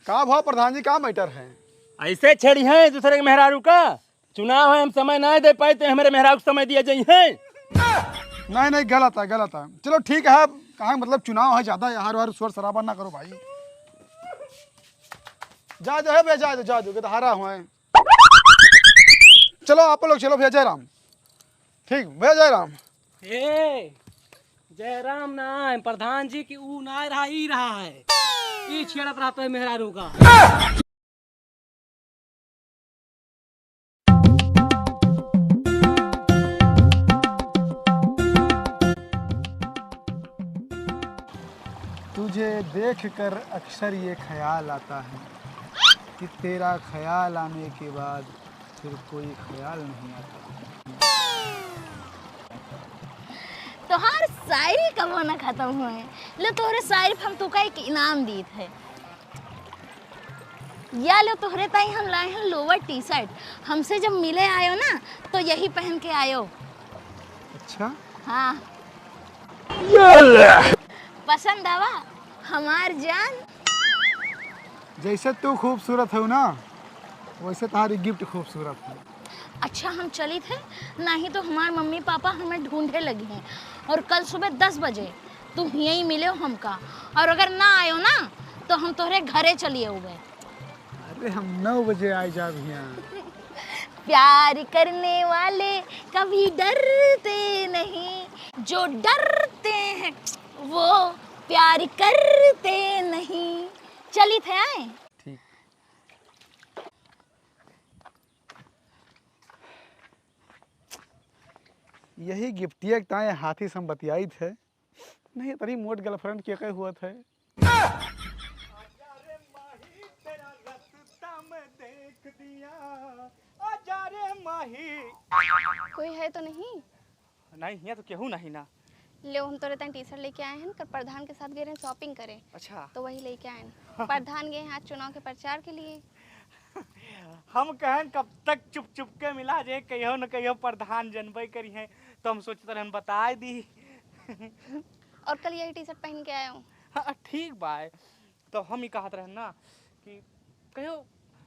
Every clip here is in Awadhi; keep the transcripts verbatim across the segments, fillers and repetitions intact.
का भा प्रधान जी, का matter है? ऐसे छेड़ी हैं दूसरे के मेहरारू का। चुनाव है, हम समय ना दे पाए, तो हमरे मेहरारू को समय दिया जाई है। नहीं, नहीं, गलत है, गलत है। चलो ठीक है, कहाँ मतलब चुनाव है, ज्यादा हर बार शोर शराबा ना करो भाई। जा दो, हे भैया, जा दो, जा दो, कि तो हारा हुआ है। चलो आप लोग चलो भैया, जय राम। ठीक भैया, जय राम। ए, जय राम ना है, प्रधान जी की ऊ ना रहा, ई रहा है। ई छेड़त रहा तो है मेहरारू का। तुझे देखकर अक्सर ये ख्याल आता है कि तेरा ख्याल आने के बाद फिर कोई ख्याल नहीं आता। तोहार शायरी कबो ना खत्म होए। ले तोहरे शायरी पे हम तोका एक इनाम दीत है। या लो तोहरे ताई हम लाए हैं lower T-shirt। हमसे जब मिले आयो ना तो यही पहन के आयो। अच्छा। हाँ। पसंद आवा हमार जान? जैसे तू खूबसूरत हो ना, वैसे तुम्हारी gift खूबसूरत है। अच्छा, हम चलित है, नहीं तो हमार मम्मी पापा हमें ढूंढे लगी हैं। और कल सुबह दस बजे तू यहीं मिले हो हमका, और अगर ना आयो ना तो हम तोहरे घरे चलिए उबे। अरे, हम नौ बजे आ जाब हियाँ। प्यार करने वाले कभी डरते नहीं, जो डरते हैं वो प्यार करते नहीं। चलित है, आए? ठीक। यही गिफ्टिया के ताए हाथी से हम बतियाइत है। नहीं, तरी मोट girlfriend के कहे हुआ था। आजा रे माही, तेरा रास्ता मैं देख दिया। आजा रे माही। कोई है तो नहीं? नहीं, हियाँ तो केहू नहीं ना। ले, हम तोरे ताई T-shirt लेके आए हैं, कल प्रधान के साथ गए रहे shopping करे। अच्छा। तो वही लेके आए हैं। प्रधान गए हैं आज चुनाव के प्रचार के लिए। हम कहन कब तक चुप चुप के मिला जे, कहियो न कहियो प्रधान जनबे करी हैं, तो हम सोचत रहन बताए दी। और कल यही T-shirt पहन के आए हूँ। हाँ, ठीक बा। तो हम ही कहत रहन ना कि कहियो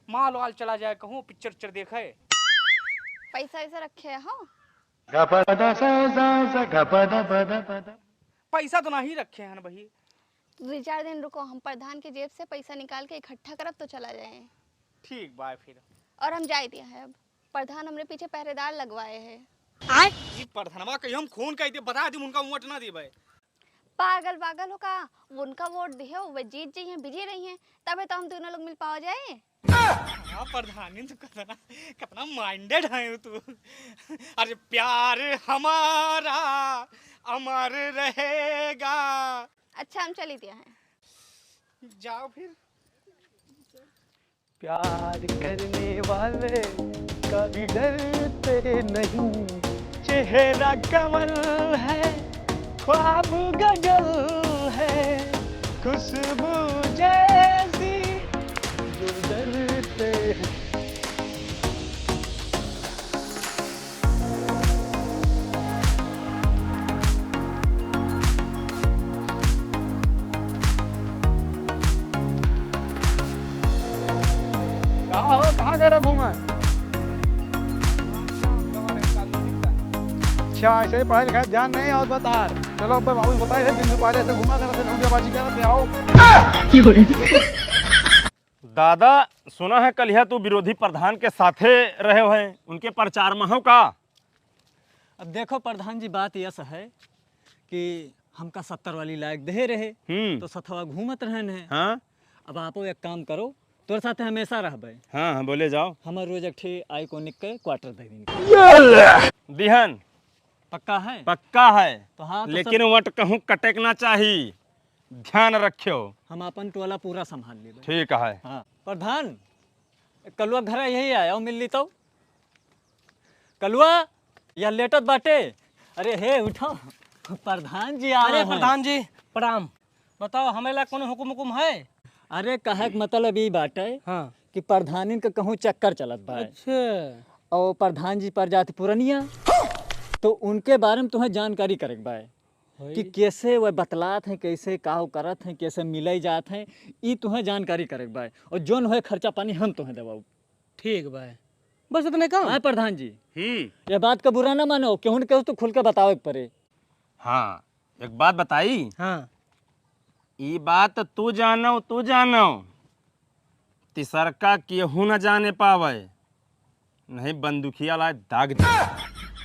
mall वाल चला जाए, कहूँ picture उच्चर देखे। पैसा वैसा रखे हो? पैसा तो नहीं रखे हैं भाई। दो चार दिन रुको, हम प्रधान के जेब से पैसा निकाल के इकट्ठा करब तो चला जाए। ठीक बा फिर। और हम जाए दिया है अब, प्रधान हमरे पीछे पहरेदार लगवाए हैं। आय? ई प्रधानवा के हम खून कह दे, बता दे उनका वोट ना देबे। पागल पागल हो का? उनका वोट दिहे, वे जीत जइहें, विजय रही हैं, तबे तो हम दोनों लोग मिल पावा जाए। हाँ, प्रधानी तू कितना, कितना minded है तू। अरे प्यार हमारा अमर रहेगा। अच्छा, हम चली दिया है। जाओ फिर। प्यार करने वाले कभी डरते नहीं। चेहरा कमल है, ख्वाब गजल है, खुशबू जैसी गुजरते हैं। कहाँ हो, कहाँ गए रहे घूमे? अच्छा, ऐसे ही पढ़ाई लिखाई ध्यान नहीं और बता। चलो, अब बाबू बताए थे, दिन में पहले ऐसे घूमा करते, लौंडियाबाजी करते, आओ। दादा, सुना है कलिया तू विरोधी प्रधान के साथे रहे हो, उनके प्रचार में हो का? अब देखो प्रधान जी, बात यस है कि हमका सत्तर वाली लायक दे रहे, हम्म। तो सथवा घूमत रहन है। हाँ। अब आपो एक काम करो, तोर साथे हमेशा रहबे। हाँ, हाँ, बोले जाओ। हमर रोज एक ठे iconic के quarter दे दिन। दिहन। पक्का है? पक्का है। तो हाँ, तो लेकिन सब वट कहूँ कटेक ना चाही, ध्यान रखियो। हम अपन टोला पूरा संभाल लेबे। ठीक है। हाँ, प्रधान, कलुआ घर यही आया, मिल ली तो। कलुआ, या लेटत बाटे। अरे हे, उठो, प्रधान जी आ अरे रहे हैं। प्रधान जी, प्रणाम। बताओ, हमें ला कोनो हुकुम हुकुम है? अरे, कहे के मतलब ई बाटे हाँ। कि प्रधानिन के कहूँ चक्कर चलत बा। अच्छा। और प्रधान जी पर जाति पुरनिया, तो उनके बारे में तुम्हें जानकारी करे के बा। कि कैसे वह बतलात हैं, कैसे का करत हैं, कैसे मिले जात हैं, ई तुहें जानकारी करे के बा। और जोन होए खर्चा पानी हम तुहें देवाऊ। ठीक बा। बस इतने काम? हाँ प्रधान जी। हम्म। ये बात का बुरा ना मानो, केहू न केहू तो खुल के बतावे के पड़े। हाँ, एक बात बताई। हाँ। ई बात तू जानो, तू जानो, तिसरका केहू न जाने पावे, नहीं बंदूकिया लाए दाग दे।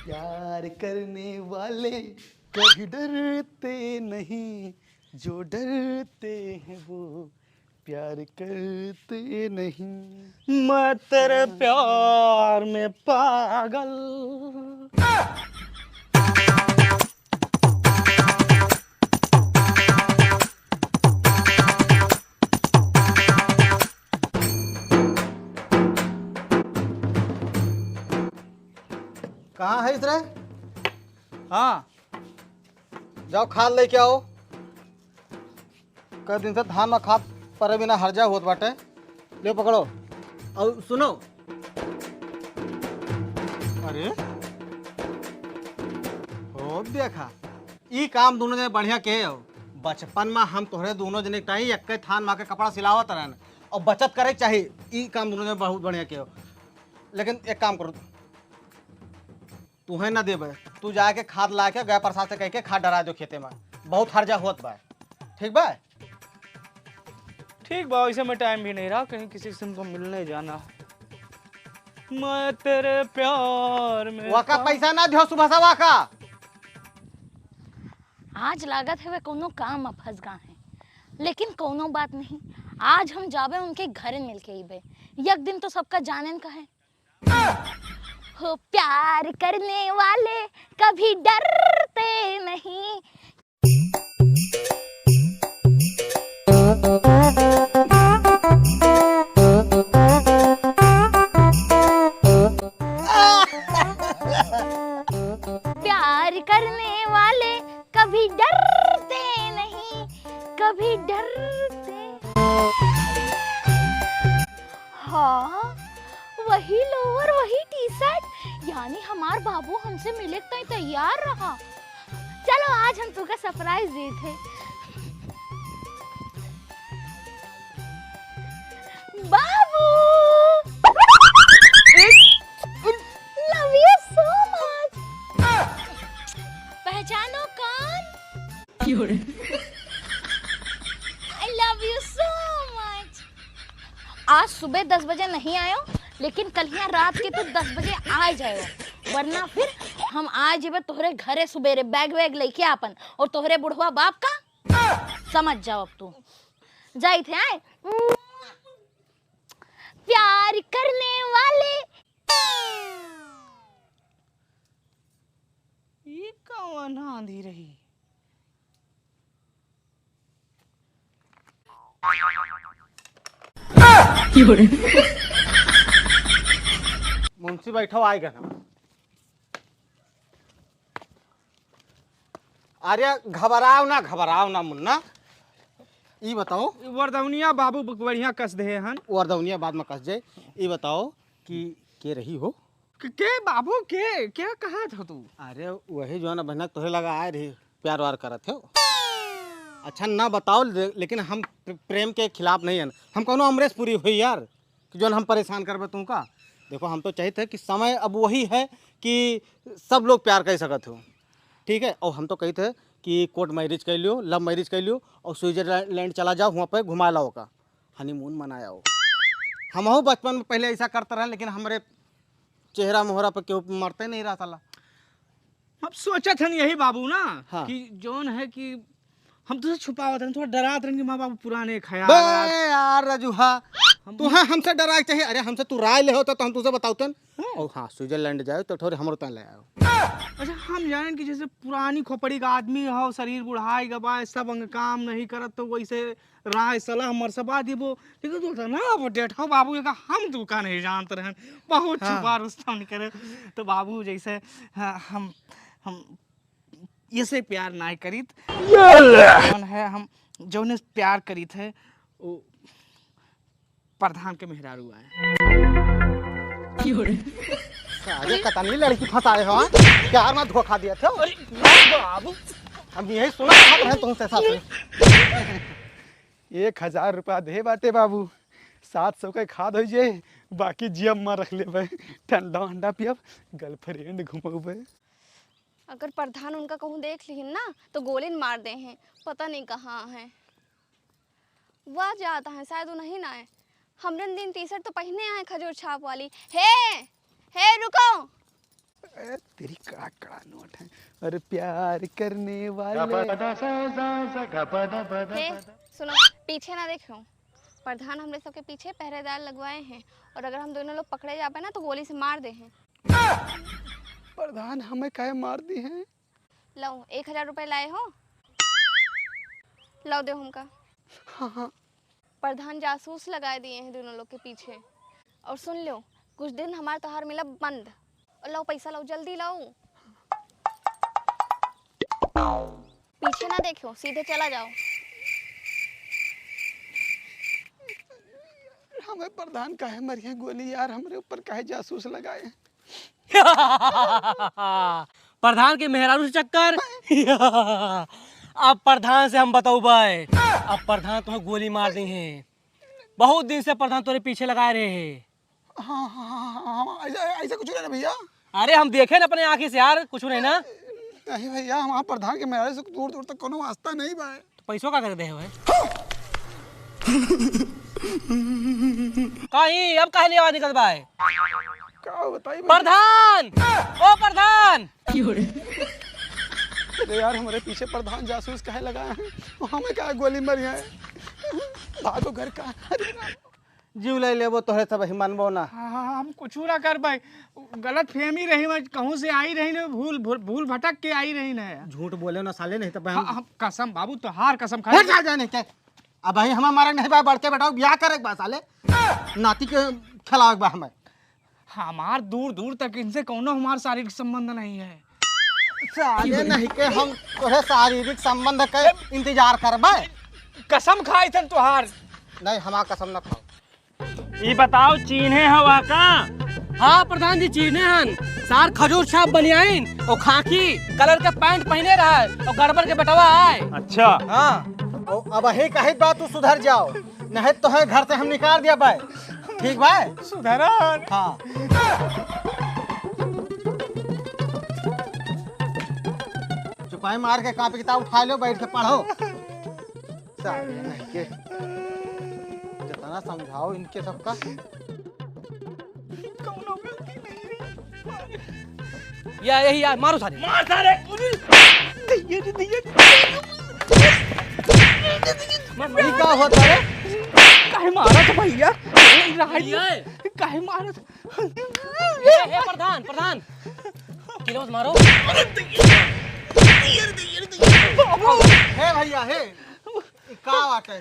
प्यार करने वाले कभी डरते नहीं, जो डरते हैं वो प्यार करते नहीं। मैं तेरे प्यार में पागल। कहाँ है इस रे? हाँ। जाओ खाद लेके आओ। कई दिन से धान में खाद परे बिना हर्जा होत बाटे। ले पकड़ो। और सुनो। अरे, हो देखा, ई काम दोनों जने बढ़िया किहे हो। बचपन में हम तोहरे दोनों जने के टाइम एक्के थान मा के कपड़ा सिलावत रहन और बचत करे के चाही। ई काम दोनों जने बहुत बढ़िया किहे हो। लेकिन एक काम करो, तुहें ना देबे, तू जाके खाद ला के गया प्रसाद से कह के खाद डरा दो खेते में, बहुत हर्जा होत बा। ठीक बा? ठीक बा, वैसे मैं टाइम भी नहीं रहा, कहीं किसी से हमको मिलने जाना। मैं तेरे प्यार में वाका पा- पैसा ना दियो सुबह से वाका। आज लागत है वे कोनो काम में फंस गए हैं, लेकिन कोनो बात नहीं, आज हम जाबे उनके घरे मिल के अइबे। एक दिन तो सबका जानेन का है। हो प्यार करने वाले कभी डरते नहीं। प्यार करने वाले कभी डरते नहीं, कभी डरते। हाँ, वही लोअर, वही टी शर्ट, यानी हमार बाबू हमसे मिले के तैयार रहा। चलो, आज हम तुका सरप्राइज देत है। बाबू! Love you so much। पहचानो कौन? I love you so much। आज सुबह दस बजे नहीं आयो, लेकिन कल हियाँ रात के तू दस बजे आ जायो, वरना फिर हम आ जेबे तोहरे घरे सुबेरे बैग वैग लेके आपन, और तोहरे बुढ़वा बाप का समझ जाओ अब तू। जाइत है आए। प्यार करने वाले। ई कौन आंधी रही? मुंशी बैठो, आए गए हम। अरे घबराओ ना, घबराओ ना मुन्ना। ई बताओ। ई वरदौनिया बाबू ब-, बढ़िया कस दे हन। वरदौनिया बाद में कस जाए। ई बताओ कि के रही हो? के, के बाबू के, के कहत हो तू? अरे वही जो है ना बहना तोहरे लगा आए रही, प्यार वार करत हो। अच्छा ना बताओ, ले-, लेकिन हम प्र-, प्रेम के खिलाफ नहीं है। हम कौनो अमरीश पुरी हुई यार, कि जौन हम परेशान करबे तुमका। देखो, हम तो चाहित है कि समय अब वही है कि सब लोग प्यार कर सकत हो, ठीक है? और हम तो कहित है कि कोर्ट मैरिज कर लियो, लव मैरिज कर लियो और स्विट्जरलैंड चला जाओ, वहाँ पे घुमा लाओ का, हनीमून मनाया हो। हमहू बचपन में पहले ऐसा करते रहे, लेकिन हमरे चेहरा मोहरा पे केहू मरते नहीं रहा साला। अब सोचत हन यही बाबू ना हाँ। कि जौन है कि हम तुझे छुपावत रहन, थोड़ा डरात रहन कि माँ बाबू पुराने ख्याल बे यार। यार रजूहा, हम तू हाँ हमसे डराए के चाहिए। अरे हमसे तू राय ले होता तो हम तुझे बताउतन। हाँ। और हाँ, स्विट्जरलैंड जाओ तो थोड़े हमरो तन ले आओ। अच्छा, हम जानेन कि जैसे पुरानी खोपड़ी का आदमी हो, शरीर बुढ़ाई गवा है, सब अंग काम नहीं करत, तो वैसे राय सलाह हमर सब आ दिबो। लेकिन तू तो ना अपडेट हो बाबू, एका हम तू का नहीं जानत रहन, बहुत हाँ। छुपा रुस्तम नहीं करे। तो बाबू जैसे हाँ, हम हम ये से प्यार ना करीत। ये ले। जौन है हम जौने से प्यार करीत है वो प्रधान के मेहरारू आए। अरे कतनी लड़की फंसाए हो, हाँ? प्यार में धोखा दिया था। अरे बाबू। हम यही सुना चाहत रहे तुमसे साथ में। एक हजार रुपया दे बाटे बाबू, सात सौ के खाद होइ जाए, बाकी जियम मा रख लेबे, ठंडा वंडा पियब, गर्लफ्रेंड घुमौबे। अगर प्रधान उनका कहूँ देख लिहिन ना, तो गोलिन मार देहें, पता नहीं कहाँ हैं। वह जात हैं, शायद उन्हीं ना आए। हमरन दिन टी-शर्ट तो पहिने आए खजूर छाप वाली। हे, हे, रुको। ए, तेरी कड़ा कड़ा नोट है। अरे प्यार करने वाले। हे, सुनो, पीछे ना देखियो। प्रधान हमरे सबके पीछे पहरेदार लगवाए हैं, और अगर हम दोनों लोग पकड़े जाबे ना, तो गोली से मार देहें। प्रधान हमें काहे मार दिहें? लाओ, एक हजार रुपए लाए हो, लाओ दो हमका। हाँ, हाँ। प्रधान जासूस लगाए दिए हैं दोनों लोग के पीछे। और सुन लो, कुछ दिन हमार तोहार मिलब बंद। और लाओ पैसा लाओ, जल्दी लाओ। पीछे ना देखो, सीधे चला जाओ। हमें प्रधान काहे मरिए गोली यार, हमरे ऊपर काहे जासूस लगाए? प्रधान के मेहरारू से चक्कर। अब प्रधान से हम बतौबे, अब प्रधान तुम्हें गोली मार दिहें। बहुत दिन से प्रधान तोरे पीछे लगाए रहे हैं। हाँ, हाँ, हाँ, हाँ, हाँ, ऐसा, ऐसा कुछ नहीं ना भैया। अरे हम देखे ना अपने आँखी से यार, कुछ नहीं ना। नहीं भैया, हमार प्रधान के मेहरारू से दूर दूर तक कोनो वास्ता नहीं बा। तो पैसों का कर दे हुए? कहीं अब काहे नहीं आवाज निकल पाए? का बताई भैया? प्रधान, ओ प्रधान। अरे यार, हमारे पीछे प्रधान जासूस काहे लगा है? हमें क्या गोली मारी है? भागो घर का। अरे राम। जीव ले लेबो तोहरे सब ही मानबो ना। हाँ, हाँ, हम कुछ ना कर पाए। गलत फहमी रही, मैं कहूँ से आई रही ना, भूल, भूल, भूल भटक के आई रही ना। झूठ बोले ना साले, नहीं तो हम, हम कसम बाबू, तोहार कसम खा। हट जा, जाने के। अब भाई हमें मारे नहीं बा, बड़के बेटा बियाह करे के बा साले, नाती के खिलावे के बा हमें। हमार दूर दूर तक इनसे कौनो हमार शारीरिक संबंध नहीं है। साले नहीं के हम तोहे शारीरिक संबंध के इंतजार करबे। कसम खाई थन तोहार। नहीं, हमार कसम न खाओ। ई बताओ, चीन्हे हवा का? हाँ प्रधान जी, चीन्हे हन। सार खजूर छाप बनियाइन और खाकी कलर के पैंट पहिने रहा है और गड़बड़ के बेटवा आए। अच्छा। हाँ। और अब ही कही बात तू सुधर जाओ, नहीं तो है घर से हम निकाल दिया बाय। ठीक बाय? सुधरन। हाँ। चुपाई मार के कापी किताब उठा लो, बैठ के पढ़ो। साले नहीं के। जितना समझाओ इनके सबका। कौनो गलती नहीं है। या, यही या, मारो सारे। मार सारे। दैया रे, दैया रे। मार, मार। ये का होता है? काहे मारा था भैया? राज भैया। काहे मारा था? ए, ए, प्रधान, प्रधान। किलो मत मारो। दैया रे, दैया रे, दैया रे। बाबू। हे भैया, हे। का बात है?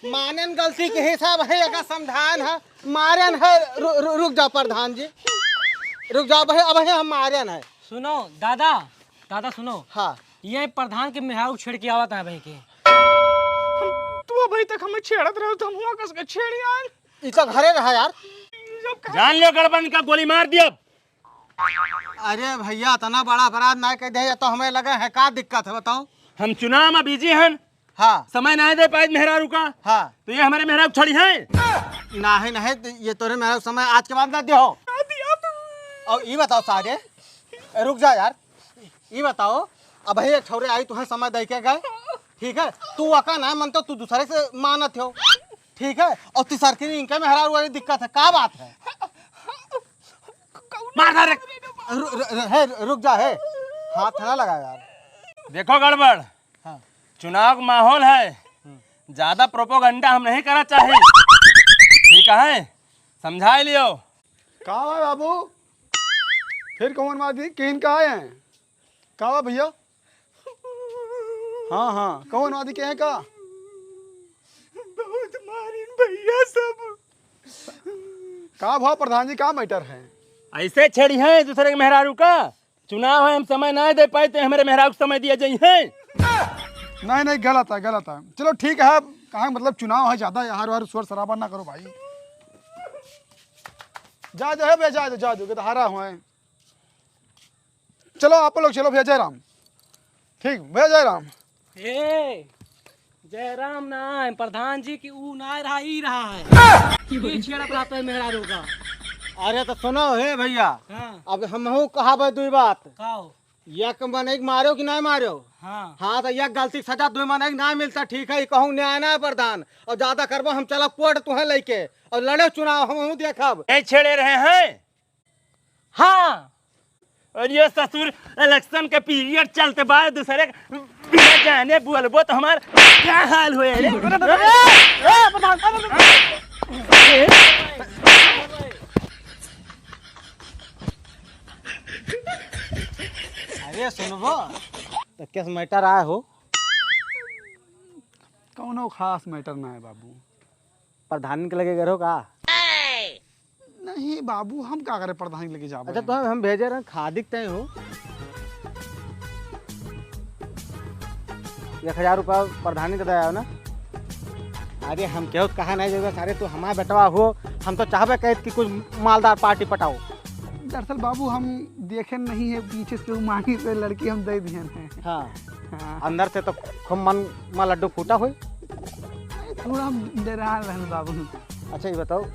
मानेन गलती के हिसाब है, एका समझान है, मारेन है, रु-, रु-, रुक जाओ प्रधान जी, रुक जाओ, अब है, अब है हम मारेन है। सुनो दादा, दादा सुनो। हाँ। ये प्रधान के मेहरारू छेड़ के आवत है भाई के। हम, तू अभी तक हमें छेड़त रहे तो हम हुआ कस के छेड़ी आन। ई तो घरे रहा यार। जब कहा जान लियो गड़बड़ का गोली मार दिया। अरे भैया, इतना बड़ा अपराध ना कर दे, ये तो हमें लगे है, का दिक्कत है बताओ? हम चुनाव में बिजी हन। हाँ। समय ना दे पाए मेहरारू का। हाँ। तो ये हमारे मेहरारू छोड़ी है? नहीं, नहीं, तो ये तोरे मेहरारू समय आज के बाद ना दियो। और ये बताओ सारे, ए, रुक जा यार, ये बताओ, अब ये एक छोरे आई, तुम्हें समय दे के गए, ठीक है, तू वका ना मन तो तू दूसरे से मानत हो, ठीक है, और तीसर की इनके मेहरारू वाली दिक्कत है, का बात है? मार सारे। रु-, रु-, रु-, हे, रुक जा, हे। हाथ ना लगा यार। देखो गड़बड़, हाँ। चुनाव का माहौल है, हम्म। ज्यादा प्रोपोगंडा हम नहीं करना चाहिए, ठीक है, समझा लियो। का बा बाबू, फिर कौन वादी किन का आए हैं? का बा भैया? हाँ, हाँ, कौन वादी के हैं का? बहुत मारिन भैया सब। का भाव प्रधान जी, का मैटर है? ऐसे छेड़ी हैं दूसरे के मेहरारू का। चुनाव है, हम समय ना दे पाए, तो हमारे मेहरारू को समय दिया जाई है। नहीं, नहीं, गलत है, गलत है। चलो ठीक है, कहाँ मतलब चुनाव है, ज्यादा यहाँ बार शोर शराबा ना करो भाई। जा दो, हे भैया, जा दो, जा दो, गदहारा हुआ है। चलो आप लोग चलो भैया, जय राम। ठीक भैया जयराम। ए, जयराम ना है, प्रधान जी की ऊ ना रहा, ई रहा है। ई छेड़त रहता है मेहरारू का। अरे तो सुनो हे भैया, हाँ। अब हमहू कहाबे दुई बात। का हो? एक मनई के मारो कि ना मारो? हाँ। हाँ, तो एक गलती के सजा दुई मनई के ना मिलता, ठीक है, ई कहूँ न्याय ना है प्रधान। और ज्यादा करबो हम चलब कोर्ट तुहें लेके और लड़े चुनाव, हमहू देखब। नहीं छेड़े रहे हैं। हाँ। और ये ससुर इलेक्शन के पीरियड चलते बा, दूसरे के बिना जाने बोलबो तो हमार क्या हाल होए रे? अरे सुनबो, तो केस मैटर आए हो? कौनो खास मैटर ना है बाबू। प्रधान के लगे गए हो का? नहीं बाबू, हम का करे प्रधान के लगे जाबे? अच्छा, तो हम भेजे रहे खादी के तय हो। एक हजार रुपया प्रधानी के दे आयो ना। अरे हम केहू कहा नहीं देबे, सारे तू हमार बेटवा हो, हम तो चाहबे कहित कि कुछ मालदार पार्टी पटाओ। दरअसल बाबू हम देखे नहीं है, पीछे से केहू मांगी से लड़की हम दे दिए हैं। हाँ। हाँ। अंदर से तो खूब मन में लड्डू फूटा होई। नहीं, थोड़ा हम डरा रहन बाबू। अच्छा, ये बताओ,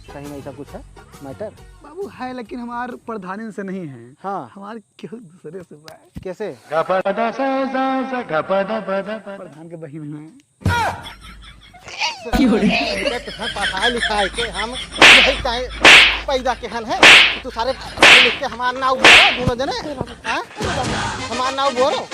सही में ऐसा कुछ है मैटर? बाबू है, लेकिन हमार प्रधानी से नहीं है। हाँ। हमार केहू दूसरे से बा। कैसे? प्रधान के बहिन है। इनके तो हम पढ़ाई लिखाई के हम यही काहे पैदा के हन है। तू सारे पढ़ लिख के हमार नाव बोलो दोनों जने, हाँ? हमार नाव बोलो।